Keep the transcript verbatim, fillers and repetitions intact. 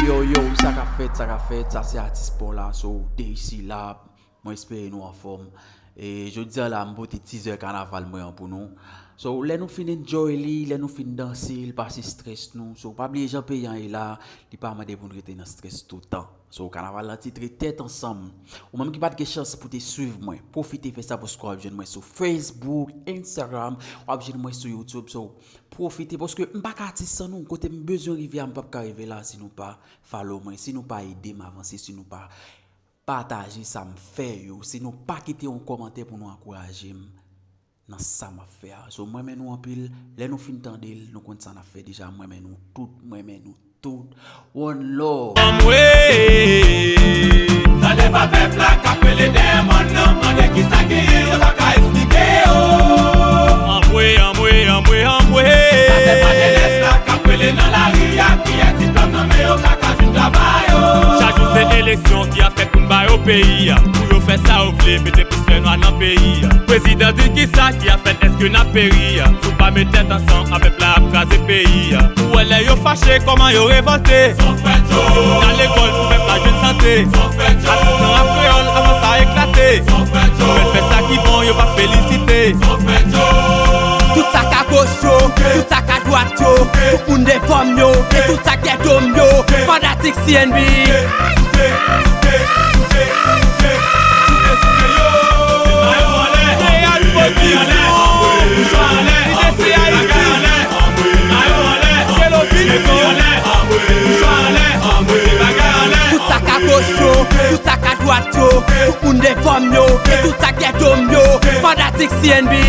Yo, yo, sa k ap fèt, sa k ap fèt, sa se atis pa w la, so, Desi la, mwen espere nou anfòm. E jodi a la, m pote teaser kanaval mwen an pou nou. So, lè nou fin enjoy li, lè nou fin danse, li pase strès nou. So, pa bliye jan peyi an ye la, li pa mande pou n rete nan strès toutan. So, kanaval lan titre Tèt Ansanm. Ou menm ki pa t gen chans pou te swiv mwen, pwofite fè sa paske w ap jwenn mwen sou Facebook, Instagram, w ap jwenn mwen sou YouTube. So, pwofite paske m pa ka atis san nou. Kote m bezwen rive a, m p ap ka rive la si nou pa follow mwen, si nou pa ede m avanse, si nou pa pataje sa m fè yo, si nou pa kite yon kòmantè pou nou ankouraje m nan sa m ap fè a. So, m renmen nou anpil. Lè nou fin tande l, nou konn sa n ap fè deja. M renmen nou tout, m renmen nou tout. One love. Anmwe, tande pa pèp la k ap rele dèyè mòn nan, mande kisa genyen, yo pa ka esplike yo. Anmwe, anmwe, anmwe, anmwe. Sa se pa jenès la k ap rele nan lari a, ki gen diplòm nan men yo, pa ka jwenn travay yo. Chak jou se eleksyon ki ap fèt pou n ba yo peyi a. Pou yo fè sa yo vle, mete plis fè nwa nan peyi a. Prezidan di kisa ki ap fèt, èske n ap peri a? Si w pa met tèt ansanm, a pèp la ap kraze peyi a. Ou wè lè yo fache, kòman yo revòlte. Si nou t al lekòl pou pèp la jwenn sante. Atis nan rap kreyòl, avan sa eklate. Yo fè sa ki bon, yo pa felisite. Tout sa k a goch yo, tout sa k a dwat yo, tout moun defòm yo, e tout sa k dèyè do m yo, fanatik C N B. Real Production, Leaders C Haiti, Kelo Vinson. Tout sa k a goch yo, tout sa k a dwat yo, tout moun defòm yo, e tout sa k dèyè do m yo, fanatik C N B.